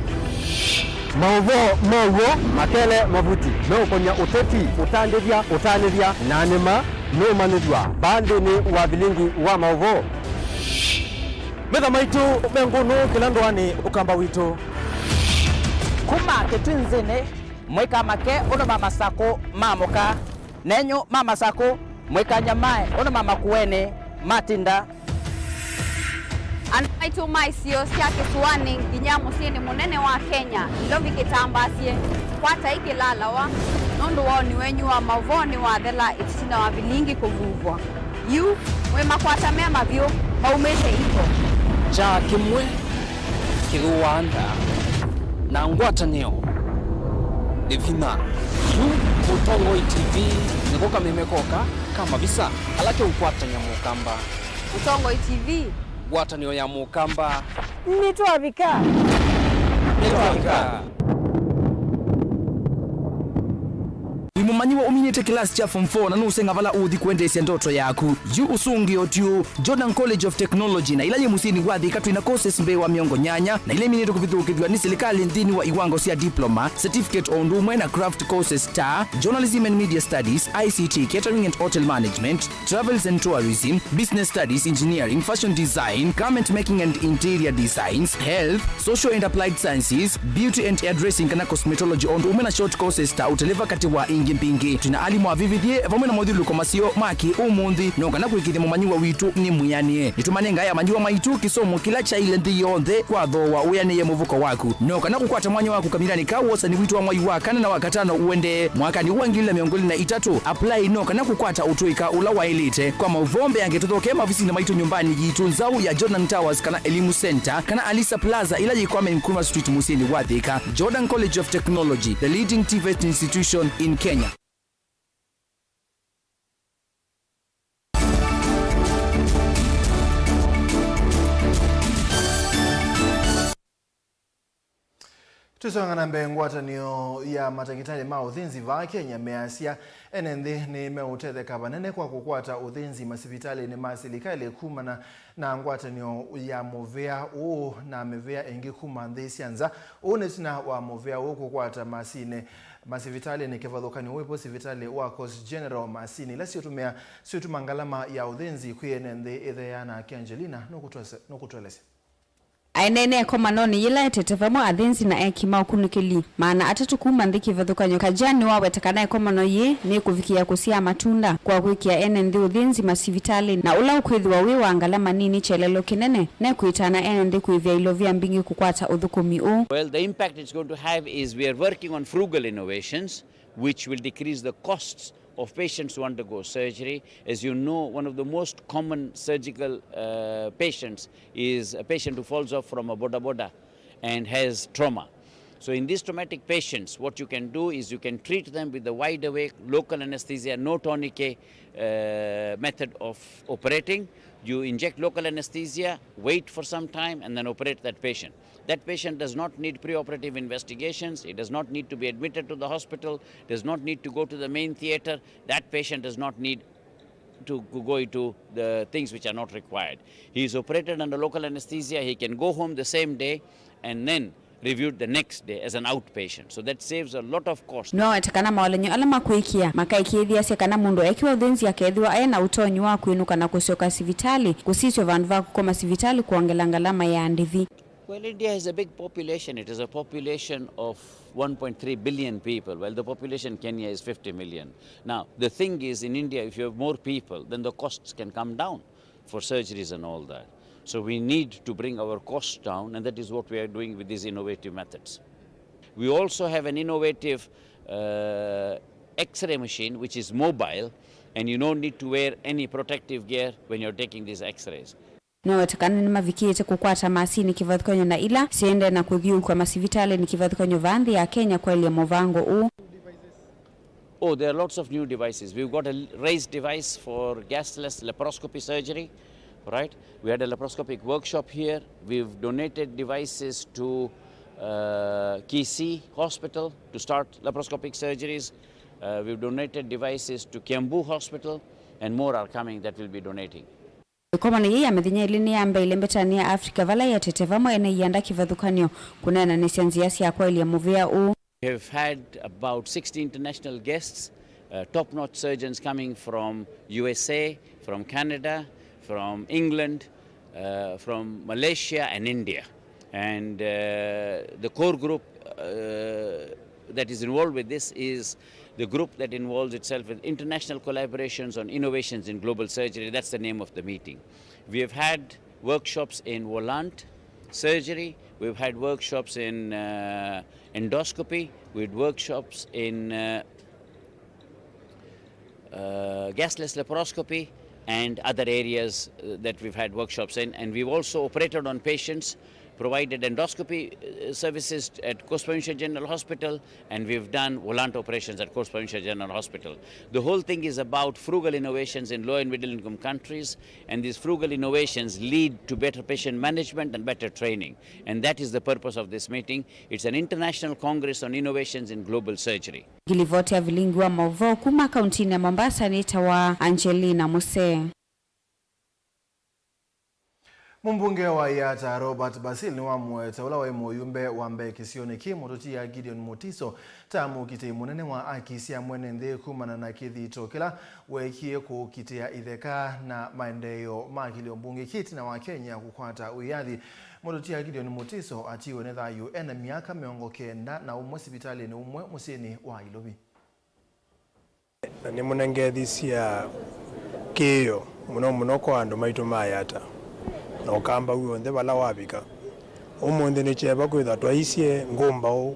Maũvoo ma w'o makele mavuti meũkony'a ũteti, ũtandĩthya, ũtanĩthya, na nĩma nũũmanyĩthw'a vaa nthĩnĩ wa vilingi wa maũvoo. Metha maitũ me ngũnũ kĩla ndũanĩ Ũkamba witũ. Kuma Kĩtwinzĩnĩ, mũika make ũndũ ma Masakũ ma mũka. Nenyu ma Masakũ, mũikany'a maĩ ũndũ ma Makuenĩ matinda. Andũ maitũ ma isio sya kĩsũanĩ nginya mũsyĩnĩ mũnene wa Kenya, Nairobi kĩtambaasye, kwatai kĩlalawa, nũndũ woni wenyu wa maũvoo nĩwathela ĩtina wa vilingi kũvuvwa. Yu, mwĩmakwata me mavyũ, maumĩte iko. Kyaa kĩmwe kĩthũaa ndaa, na ngwatanĩo nĩ vinya. Yu Mũtongoi T V nĩko kameme koka ka mavisa ala keũkwatany'a Mũkamba. Mũtongoi T V. Ngwatanĩo ya Mũkamba. Nĩtwavika. Nĩtwavika. Wĩ mũmanyĩw'a ũminĩte kĩlasi kya form four na nũũseng'a vala ũũthi kũendeesya ndoto yaku? Yu ũsũngĩo ti ũũ. Jordan College of Technology, na ĩla yĩ mũsyĩnĩ wa Thika, twĩ na courses mbee wa mĩongo nyanya, na ila iminĩtwe kũvithũkĩthw'a nĩ silikalĩ nthĩnĩ wa iwango sya diploma, certificate, o ũndũ ũmwe na craft courses ta Journalism and Media Studies, I C T, Catering and Hotel Management, Travels and Tourism, Business Studies, Engineering, Fashion Design, Garment Making and Interior Designs, Health, Social and Applied Sciences, Beauty and Hairdressing kana Cosmetology, o ũndũ ũmwe na short courses ta ũteleva, katĩ wa ingĩ mbingĩ. Twĩ na alimũ avĩvĩthye vamwe na mothyũlũlũko maseo ma kĩ-ũmũnthĩ, no kana kũĩkĩĩthya mũmanyĩw'a witũ nĩ mwĩanĩe. Nĩtũmanengae amanyĩw'a maitũ kĩsomo kĩla kyaĩle nthĩ yonthe kwa thooa wĩanĩe mũvuko waku. No kana kũkwata mwanya wa kũkamĩlanĩka wosani witũ wa mwai wa kana na wa katano ũendee mwakanĩ wa ngili ilĩ na mĩongo ĩlĩ na itatũ, apply no kana kũkwata ũtũĩka ũla waĩlĩte. Kwa maũvoo mbeange, tũthokee maovisinĩ maitũ nyũmbanĩ yitũ nzaũ ya Jordan Towers kana Elimu Center kana Alisa Plaza, ĩla yĩ Kwame Nkrumah Street, mũsyĩnĩ wa Thika. Jordan College of Technology, the leading TVET institution in Kenya. Tũsonga na mbee, ngwatanĩo ya matakĩtalĩ ma ũthĩnzi vaa Kenya measya ene nthĩ nĩmeũtetheka vanene kwa kũkwata ũthĩnzi masivitalĩnĩ ma silikalĩ kumana na ngwatanĩo ya mũvĩa ũũ na mĩvĩa ĩngĩ kuma nthĩ sya nza. Ũũ nĩ ĩtina wa mũvĩa ũũ kũkwata masinĩ masivitalĩnĩ kĩvathũkany'o wĩvo sivitalĩ wa Coast General. Masinĩ ila siũtũmĩa, siũtuma ngalama ya ũthĩnzi kwĩ ene nthĩ ĩtheea. Nake Angelina nũkũtwese-, nũkũtũelesya. Aineenea ĩkomanonĩ yĩla etete vamwe athĩnzi na eki ma ũkunĩkĩli maana atatũ kuma nthĩ kĩvathũkany'o. Kajan nĩwaweta kana ĩkomano yĩĩ nĩkũvikĩa kũsyaa matunda kwa kwĩkĩa ene nthĩ ũthĩnzi masivitalĩnĩ, na ũla ũkwĩthĩwa wĩ wa ngalama nini kyelelo kĩnene, nekwĩtana ene nthĩ kũĩvĩa ilovia mbingĩ kũkwata ũthũkũmi ũũ. Well, the impact it's going to have is we are working on frugal innovations which will decrease the costs of patients who undergo surgery. As you know, one of the most common surgical, uh, patients is a patient who falls off from a boda boda and has trauma. So in these traumatic patients, what you can do is you can treat them with the wide awake local anesthesia, no tourniquet, uh, method of operating. You inject local anesthesia, wait for some time, and then operate that patient. That patient does not need preoperative investigations. He does not need to be admitted to the hospital, does not need to go to the main theater. That patient does not need to go into the things which are not required. He is operated under local anesthesia. He can go home the same day and then reviewed the next day as an outpatient. So that saves a lot of cost. Nĩwaweta kana maolenyo ala makwĩkĩa makaĩkĩĩthĩasya kana mũndũ ekĩwa ũthĩnzi akethĩwa e na ũtonyi wa kwĩnũka na kũsyoka sivitalĩ, kũsisw'a vandũ va kũkoma sivitalĩ kwongela ngalama ya ndĩvi. Well, India has a big population. It is a population of one point three billion people, while the population Kenya is fifty million. Now, the thing is, in India, if you have more people, then the costs can come down. for surgeries and all that. So we need to bring our costs down, and that is what we are doing with these innovative methods. We also have an innovative uh, X-ray machine which is mobile, and you don't need to wear any protective gear when you're taking these X-rays. Nĩwetekana nĩmavikĩĩte kũkwata masini kĩvathũkany'o na ila syaendee na kũthyũũkw'a masivitalĩnĩ kĩvathũkany'o vaa nthĩ ya Kenya kwaĩlya mũvango ũũ. Oh, there are lots of new devices. We've got a raised device for gasless laparoscopy surgery, right? We had a laparoscopic workshop here. We've donated devices to uh, Kisii Hospital to start laparoscopic surgeries. Uh, we've donated devices to Kiambu Hospital, and more are coming that we'll be donating. Ĩkomano yĩĩ ya mĩthenya ĩlĩ nĩyambeile mbetanĩ ya Africa vala yetete vamwe ene ianda kĩvathũkany'o kũneenanĩsya nzĩa sya kwaĩlya mũvĩa ũũ. We have had about sixty international guests, uh, top-notch surgeons coming from U S A, from Canada, from England, uh, from Malaysia and India. And uh, the core group uh, that is involved with this is the group that involves itself with international collaborations on innovations in global surgery. That's the name of the meeting. We have had workshops in volant surgery. We've had workshops in uh, endoscopy. We had workshops in uh, uh, gasless laparoscopy and other areas uh, that we've had workshops in. And we've also operated on patients, provided endoscopy uh, services at Coast Provincial General Hospital, and we've done volant operations at Coast Provincial General Hospital. The whole thing is about frugal innovations in low and middle income countries, and these frugal innovations lead to better patient management and better training. And that is the purpose of this meeting. It's an international congress on innovations in global surgery. Ngilivoti ya vilingi wa mauvoo kuma kauntinĩ ya Mombasa nĩtawa Angelina Musee. Mũmbunge wa Yatta Robert Basil nĩwamũete ũla waĩ mũyumbe wa mbee kĩsionĩ kĩĩ, mũtũtia Gideon Mutiso, ta mũkitĩi mũnene wa aki sya mwene nthĩ kumana na kĩthito kĩla weekie kũkitĩa itheka na maendeeo ma kĩlio mbunge kĩtina wa Kenya kũkwata wĩyathi. Mũtũtia Gideon Mutiso atiiwe nĩ thayũ ena myaka mĩongo kenda na ũmwe sivitalĩnĩ ũmwe mũsyĩnĩ wa Ilovi. Na nĩmũnengethisya kĩĩo mũno mũno kwa andũ maitũ ma Yatta na Ũkamba w'onthe vala wavika. Ũmũnthĩ nĩ kyeva kwĩthwa twaisye ngũmbaũ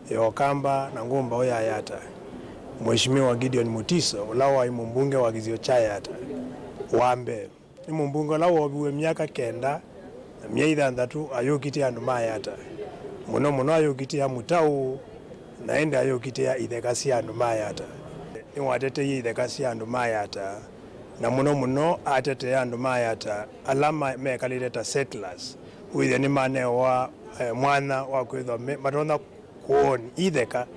ya Ũkamba na ngũmbaũ ya Yatta, Mheshimiwa Gideon Mutiso, ũla waĩ mũmbunge wa kĩsio kya Yatta wa mbee. Nĩ mũmbunge ũla wooviw'e myaka kenda na myei thanthatũ ayũkitĩa andũ ma Yatta. Mũno mũno ayũkitĩa Mutau, na ĩndĩ ayũkitĩa itheka sya andũ ma Yatta. Nĩwateteie itheka sya andũ ma Yatta, na mũno mũno atetea andũ ma Yatta ala ma- mekalĩte ta settlers, wĩthĩa nĩmanewa eh, mwanya wa kwĩthwa me- matonya kũoni itheka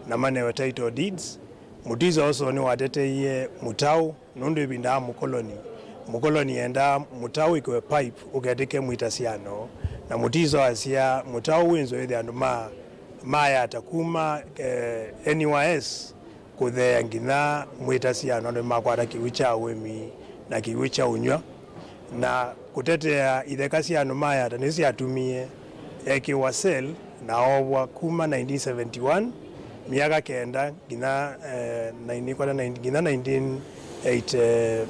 na manewe title deeds. Mutiso also nĩwateteie Mutau nũndũ ĩvinda ya mũkoloni, mũkoloni endaa Mutau ĩkĩwe pipe ũketĩke mwĩtasiano, na Mutiso asya Mutau wĩ nzũĩthya andũ ma ma Yatta kuma eh, N Y S kũtheea nginya mwĩtasiano andũ nĩmakwata kĩw'ũ kya ũĩmi na kĩw'ũ kya ũnyw'a. Na kũtetea itheka sya andũ ma Yatta nĩsyo syatumie ekĩwa cell na oovwa kuma nineteen seventy-one, myaka kenda, nginya eh, nine- kwata nine- nginya nineteen eighty, eh,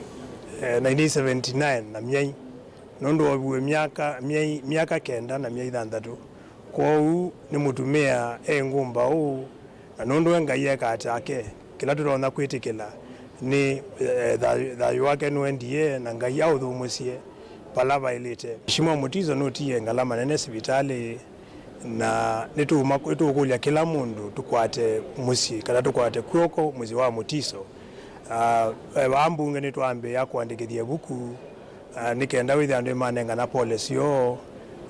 nineteen seventy-nine na myei, nũndũ ooviw'e myaka, myei, myaka kenda na myei thanthatũ. Kwoou nĩ mũtumĩa e ngũmbaũ, na nũndũ we Ngai ekaa take, kĩla tũtonya kwĩtĩkĩla nĩ eh, thayũ, thayũ wake nũendie, na Ngai aũthũmũsye vala vaĩlĩte. Mheshimiwa Mutiso nũtie ngalama nene sivitalĩ, na nĩtũũma- nĩtũũkũlya kĩla mũndũ tũkwate mũsyĩ, kana tũkwate kw'oko mũsyĩ wa Mutiso. Ah, eh, vaa mbunge nĩtwambĩĩa kũandĩkĩthya ĩvuku, ah, nĩ kenda wĩthĩa andũ nĩmanengana pole syoo,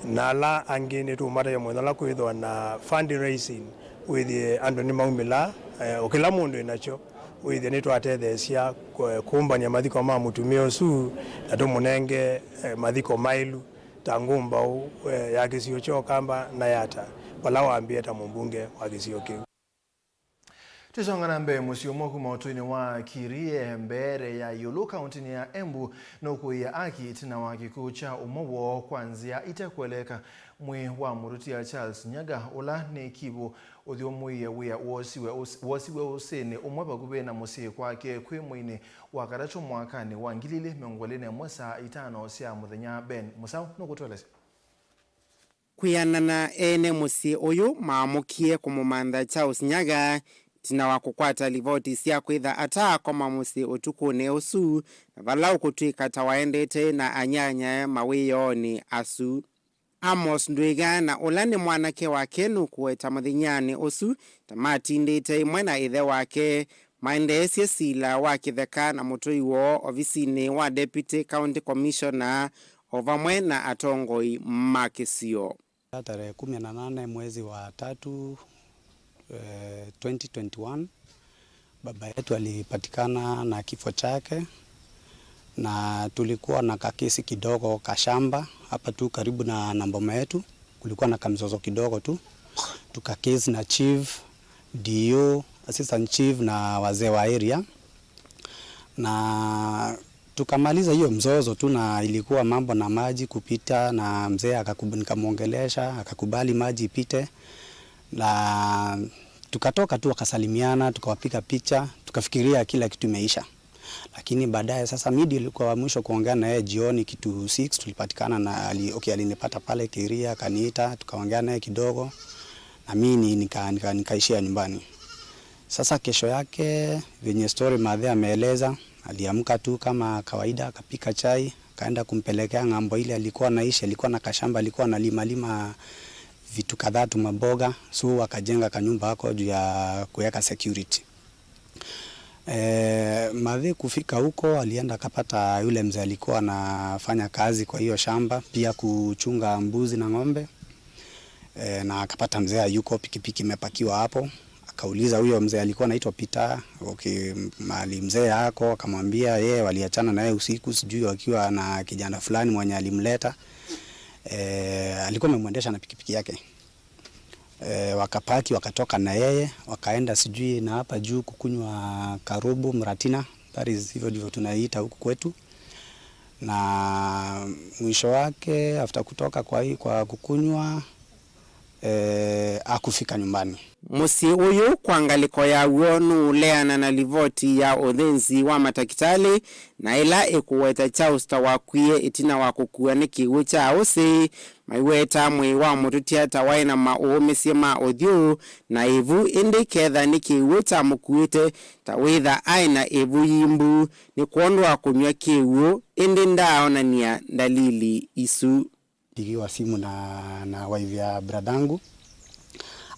na ala angĩ nĩtũũmatavya mũthenya ũla kwĩthwa na fundraising, wĩthĩe andũ nĩmaumĩla, eh, o kĩla mũndũ ĩnakyo, wĩthĩe nĩtwatetheesya kũ- kũmbany'a mathiko ma mũtumĩa ũsu, na tũmũnenge eh, mathiko maĩlu ta ngũmbaũ eh, ya kĩsio kya Ũkamba na Yatta, vala wambĩĩe ta mũmbunge wa kĩsio kĩu. Tũisonga na mbee, mũsyĩ ũmwe kuma ũtũinĩ wa Kirie, Mbeere ya ĩũlũ, kaũntĩnĩ ya Embu, nũkũĩe aki ĩtina wa kĩkw'ũ kya ũmwe woo kwa nzĩa ite kũeleeka. Mwĩĩ wa mũtũtia Charles Nyaga, ũla nĩ kivũ ũthyũmũĩe wĩa, wosiwe ũs-, wosiwe ũsĩnĩ ũmwe vakuvĩ na mũsyĩ kwake kwĩ mweinĩ wa katatũ mwakanĩ wa ngili ilĩ mĩongo ĩlĩ na ĩmwe saa itano sya mũthenya. Ben Mũsaũ nũkũtũelesya. Kwĩanana, ene mũsyĩ ũyũ maamũkie kũmũmantha Charles Nyaga, ĩtina wa kũkwata livoti sya kwĩtha ataakoma mũsyĩ ũtukũnĩ ũsu, na vala ũkũtw'ĩka ta waendete na anyanyae mawĩoonĩ asu. Amos Ndwĩga, na ũla nĩ mwanake wake, nũkũweta mũthenyanĩ ũsu ta matindĩte ĩmwe na ĩthe wake, maendeesye sila wa kĩtheka na mũtũi woo ovisinĩ wa Deputy County Commissioner o vamwe na atongoi ma kĩsio. Tarehe kumi na nane mwezi wa tatu, eh, twenty twenty-one, baba yetu alipatikana na kifo chake, na tulikuwa na kakesi kidogo ka shamba hapa tu karibu na, na boma yetu. Kulikuwa na kamzozo kidogo tu, tukakesi na chief, D O, assistant chief na wazee wa area, na tukamaliza hiyo mzozo tu, na ilikuwa mambo na maji kupita, na mzee akaku-, nikamwongelesha, akakubali maji ipite, na tukatoka tu, wakasalimiana, tukawapiga picha, tukafikiria kila kitu imeisha. Lakini baadaye sasa, mi ndio nilikuwa wa mwisho kuongea na yeye jioni kitu six, tulipatikana na ali-, okay, alinipata pale Keria, akaniita, tukaongea naye kidogo, na mi ni-, nika-, nika-, nikaishia nyumbani. Sasa kesho yake, venye story Mathe ameeleza, aliamka tu kama kawaida, akapika chai, akaenda kumpelekea ng'ambo ile alikuwa anaishi, alikuwa na kashamba, alikuwa analima lima vitu kadhaa tu, maboga, so akajenga kanyumba hako juu ya kuweka security. Eh, Mathe kufika huko, alienda akapata yule mzee alikuwa anafanya kazi kwa hiyo shamba, pia kuchunga mbuzi na ng'ombe. Eh, na akapata mzee hayuko, pikipiki imepakiwa hapo. Akauliza huyo mzee alikuwa anaitwa Peter, okay, mahali mzee yako, akamwambia yeye waliachana naye usiku, sijui wakiwa na kijana fulani mwenye alimleta. Eh, alikuwa amemwendesha na pikipiki yake. Eh, wakapaki, wakatoka na yeye, wakaenda sijui na hapa juu kukunywa karubu, mratina, that is, hivyo ndivyo tunaiita huku kwetu. Na mwisho wake, after kutoka kwa hii, kwa kukunywa, eh, hakufika nyumbani. Mũsyĩ ũyũ kwa ngalĩko yaw'o nũũleana na livoti ya ũthĩnzi wa matakĩtalĩ, na ĩla ĩkũweta Charles ta wakwie ĩtina wa kũkua nĩ kĩw'ũ kya ũsĩ, maiweta mwĩĩ wa mũtũtia ta waĩ na maũũmĩsye ma ũthyũ na ĩvu, ĩndĩ ketha nĩ kĩw'ũ kyamũkuĩte, ta wĩtha aĩ na ĩvu yimbu, nĩ kwondũ wa kũnyw'a kĩw'ũ, ĩndĩ ndaaonany'a ndalili isu. Pigiwa simu na, na wife ya bradangu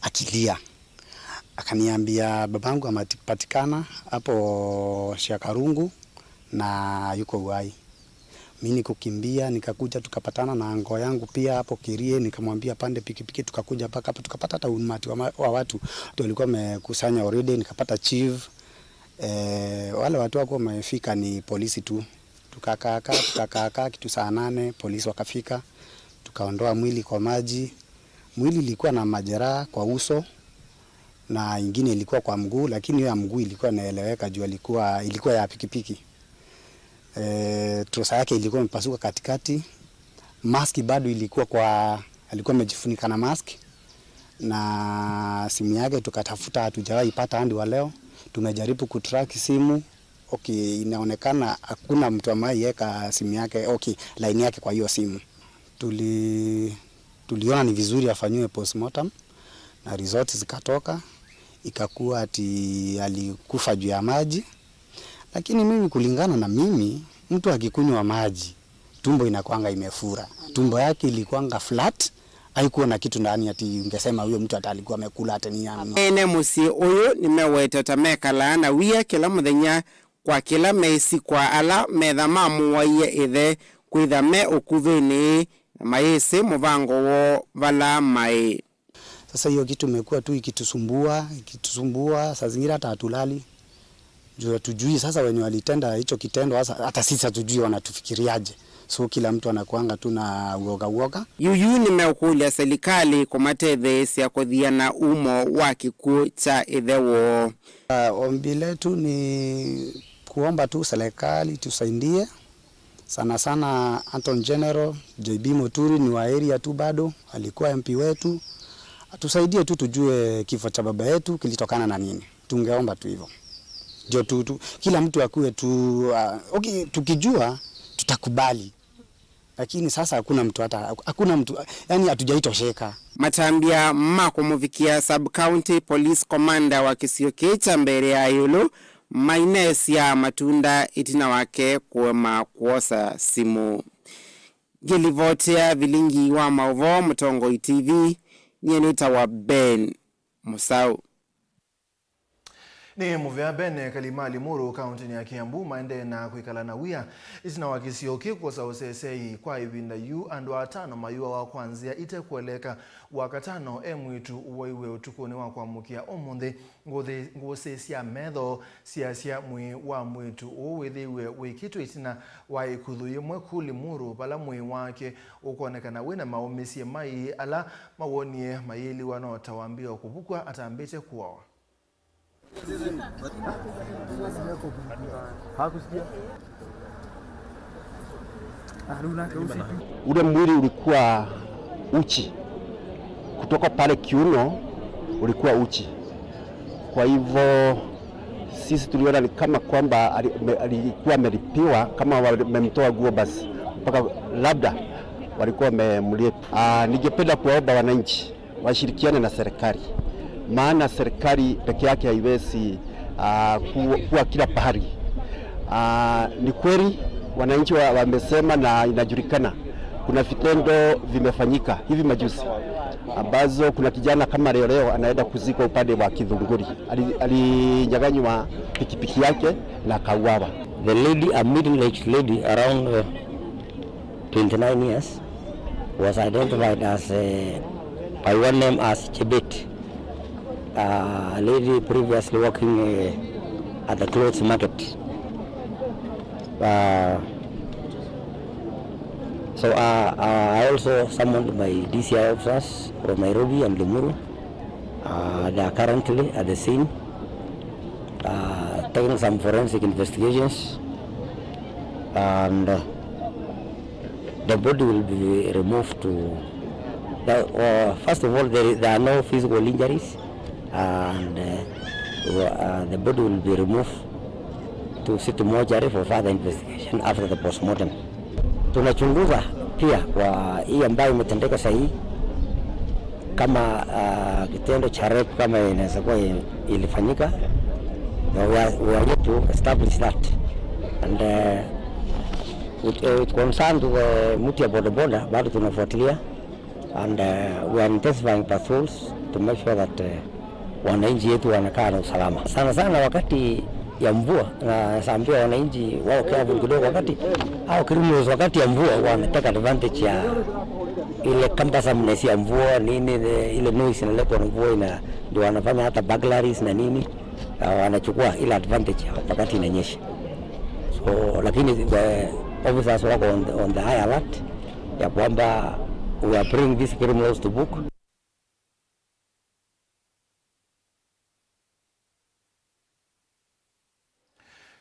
akilia, akaniambia babangu amepatikana hapo Shiakarungu na yuko uhai. Mi nikukimbia, nikakuja, tukapatana na anko yangu pia hapo Keria, nikamwambia pande pikipiki, tukakuja mpaka hapo, tukapata hata umati wa, ma- wa watu, watu walikuwa wamekusanya already, nikapata chief. Eh, wale watu wako wamefika ni polisi tu. Tukakaakaa, tukakaakaa, kitu saa nane, polisi wakafika, tukaondoa mwili kwa maji. Mwili ilikuwa na majeraha kwa uso na ingine ilikuwa kwa mguu, lakini hiyo ya mguu ilikuwa inaeleweka juu alikuwa, ilikuwa ya pikipiki. Eh, trosa yake ilikuwa imepasuka katikati. Mask bado ilikuwa kwa, alikuwa amejifunika na mask. Na simu yake tukatafuta, hatujawahi pata hadi wa leo. Tumejaribu kutrack simu. Okay, inaonekana hakuna mtu ameweka simu yake, okay, line yake kwa hiyo simu. Tuli-, tuliona ni vizuri afanyiwe postmortem na results zikatoka, ikakuwa ati alikufa juu ya maji. Lakini mimi, kulingana na mimi, mtu akikunywa maji, tumbo inakuanga imefura. Tumbo yake ilikuanga flat, haikuwa na kitu ndani ati ungesema huyo mtu hata alikuwa amekula hata ni yani. Ene mũsyĩ ũyũ nĩmeweta ta mekalaa na wia kĩla mũthenya kwa kĩla meĩsi kwa ala metha mamũwaie ĩthe kwĩtha me ũkuvĩnĩ na mayĩsĩ mũvango woo vala maĩ. Sasa hiyo kitu imekuwa tu ikitusumbua, ikitusumbua, saa zingine hata hatulali. Juu hatujui sasa wenye walitenda hicho kitendo, sasa hata sisi hatujui wanatufikiriaje. So kila mtu anakuanga tu na uoga uoga. Yuyu nĩmeũkũlya selikalĩ kũmatetheesya kũthiana umo wa kĩkw'ũ kya ĩthe woo. Ah, ombi letu ni kuomba tu serikali tusaidie, Sana sana Attorney General J B Muturi ni wa area tu bado, alikuwa M P wetu. Atusaidie tu tujue kifo cha baba yetu kilitokana na nini. Tungeomba tu hivyo. Ndio tu, tu, kila mtu akuwe tu, ah, okay, tukijua tutakubali. Lakini sasa hakuna mtu hata, hakuna mtu, yani hatujaitosheka. Matambya ma kũmũvikĩa sub-county police commander wa kĩsio kĩĩ kya Mbeere ya Ĩũlũ maineesya matunda ĩtina wake kũema kwosa simũ. Ngĩlivotea vilingi wa maũvoo Mũtongoi T V, nyie nĩtawa Ben Mũsaũ. Nĩ mũvea Ben, ekali ma Limuru, kaũntĩnĩ ya Kiambu, maendee na kwĩkala na wia ĩtina wa kĩsio kĩkwosa ũseseei kwa ĩvinda yu andũ atano mayũawa kwa nzĩa ĩtekũeleka. Wakatano e mwĩĩtu waiwe ũtukũnĩ wa kwamũkĩa ũmũnthĩ. Ngũthĩ-, ngũsĩ sya metho syasya mwĩĩ wa mwĩĩtu ũũ wĩthĩiwe wĩkĩtwe ĩtina wa ĩkuthu yĩmwe ku Limuru, vala mwĩĩ wake ũkonekana wĩna maũmĩsye maii ala mawonie mayĩliwa no ta wambĩĩe kũvukw'a atambĩte kũawa. Ule mwili ulikuwa uchi kutoka pale kiuno, ulikuwa uchi. Kwa hivyo sisi tuliona ni kama kwamba ali-, me-, alikuwa amelipiwa, kama wamemtoa nguo basi, mpaka labda walikuwa wamemlipa. Ah, ningependa kuwaomba wananchi washirikiane na serikali, maana serikali peke yake haiwezi, ah, ku-, kuwa kila pahali. Ah, ni kweli wananchi wa-, wamesema na inajulikana kuna vitendo vimefanyika hivi majuzi ambazo kuna kijana kama leo leo anaenda kuzikwa upande wa Kithunguri. Ali-, alinyang'anywa pikipiki yake na akauawa. The lady, a middle-aged lady around, uh, twenty-nine years, was identified as, uh, by one name as Chebet, uh, a lady previously working, uh, at the clothes market. Uh, so, uh, uh, I also summoned my D C I officers from Nairobi and Limuru. Uh, they are currently at the scene, uh, taking some forensic investigations, and, uh, the body will be removed to, the, uh, first of all, there, there are no physical injuries, and, uh, uh, the body will be removed to City Mortuary for further investigation after the postmortem. Tunachunguza pia kwa hii ambayo imetendeka saa hii, kama, ah, kitendo cha rape kama inaweza kuwa i-, ilifanyika. We are, we are yet to establish that. And, uh, it, it concerned the mtu ya bodaboda, bado tunafuatilia. And, uh, we are intensifying patrols to make sure that, uh, wananchi wetu wanakaa na usalama. Sana sana wakati ya mvua, na naambia wananchi wao careful kidogo wakati, au criminals wakati ya mvua wana take advantage ya ile cumbersomeness ya mvua, nini, ile, ile noise inaletwa na mvua ina-, ndio wanafanya hata burglaries na nini, uh, wanachukua ile advantage ya wakati inanyesha. So, lakini the officers wako on the, on the high alert ya kwamba we are bringing these criminals to book.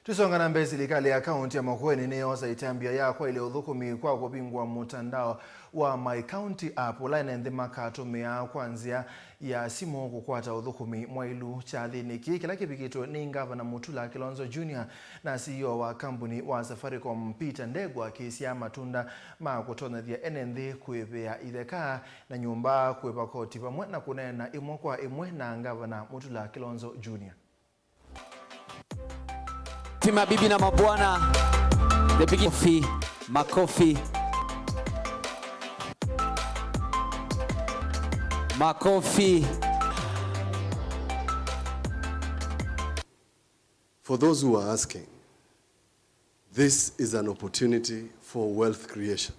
Tũsonga na mbee, silikalĩ ya kaũntĩ ya Makueni nĩyoosa ĩtambya ya kwaĩlya ũthũkũmi kwa kũvingũa mũtandao wa My County App, ũla ene nthĩ makatũmĩaa kwa nzĩa ya simũ kũkwata ũthũkũmi mwaĩlu. Kyathĩnĩ kĩĩ kĩla kĩvikĩtwe nĩ Ngavana Mutula Kilonzo Junior na C E O wa kambuni wa Safaricom, Peter Ndegwa, akĩsyaa matunda ma kũtonyethya ene nthĩ kũĩvĩa itheka na nyũmba, kũĩva koti vamwe na kũneena ĩmwe kwa ĩmwe na Ngavana Mutula Kilonzo Junior. Mabibi na mabwana, the big makofi, makofi. Makofi. For those who are asking, this is an opportunity for wealth creation.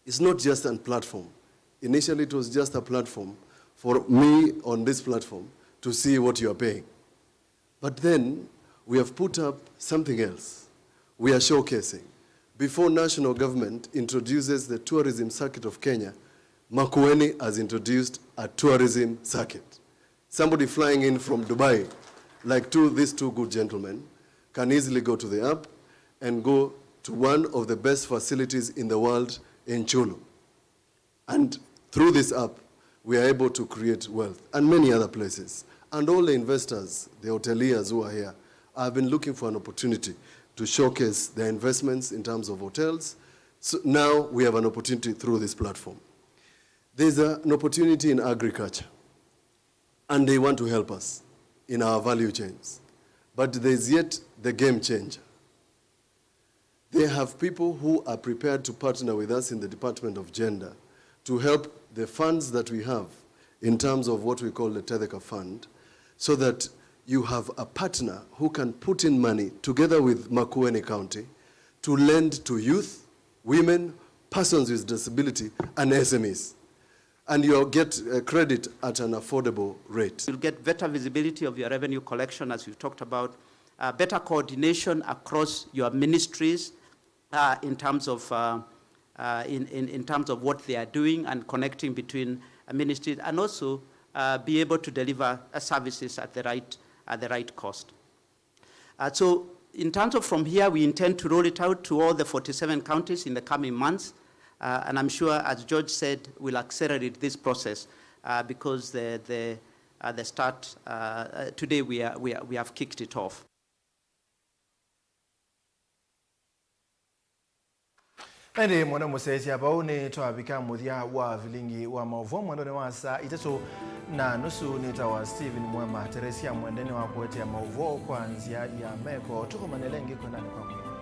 It's not just a platform. Initially, it was just a platform for me on this platform to see what you are paying. But then we have put up something else. We are showcasing. Before national government introduces the tourism circuit of Kenya, Makueni has introduced a tourism circuit. Somebody flying in from Dubai, like two, these two good gentlemen, can easily go to the app and go to one of the best facilities in the world in Chulu. And through this app, we are able to create wealth and many other places. And all the investors, the hoteliers who are here, have been looking for an opportunity to showcase their investments in terms of hotels. So now we have an opportunity through this platform. There's a, an opportunity in agriculture, and they want to help us in our value chains. But there's yet the game changer. They have people who are prepared to partner with us in the Department of Gender to help the funds that we have in terms of what we call the Tetheka Fund, so that you have a partner who can put in money together with Makueni County to lend to youth, women, persons with disability, and S M Es. And you'll get uh, credit at an affordable rate. You'll get better visibility of your revenue collection, as we've talked about, uh, better coordination across your ministries uh, in terms of uh, uh, in, in, in terms of what they are doing and connecting between uh, ministries, and also uh, be able to deliver uh, services at the right at the right cost. Uh, so in terms of from here, we intend to roll it out to all the forty-seven counties in the coming months. Uh, and I'm sure, as George said, we'll accelerate this process uh, because the, the, uh, the start uh, uh, today we, are, we, are, we have kicked it off. Na ĩndĩ, mwana mũsyaĩĩsya, vau nĩ twavika mũthya wa vilingi wa maũvoo mwendonĩ wa saa itatũ na nusu. Nĩtawa Stephen Mwema. Teresia mwendene wa kũetea maũvoo kwa nzĩa ya meko. Tũkomane ĩngĩ kwendanĩ kwa kwĩthĩwa.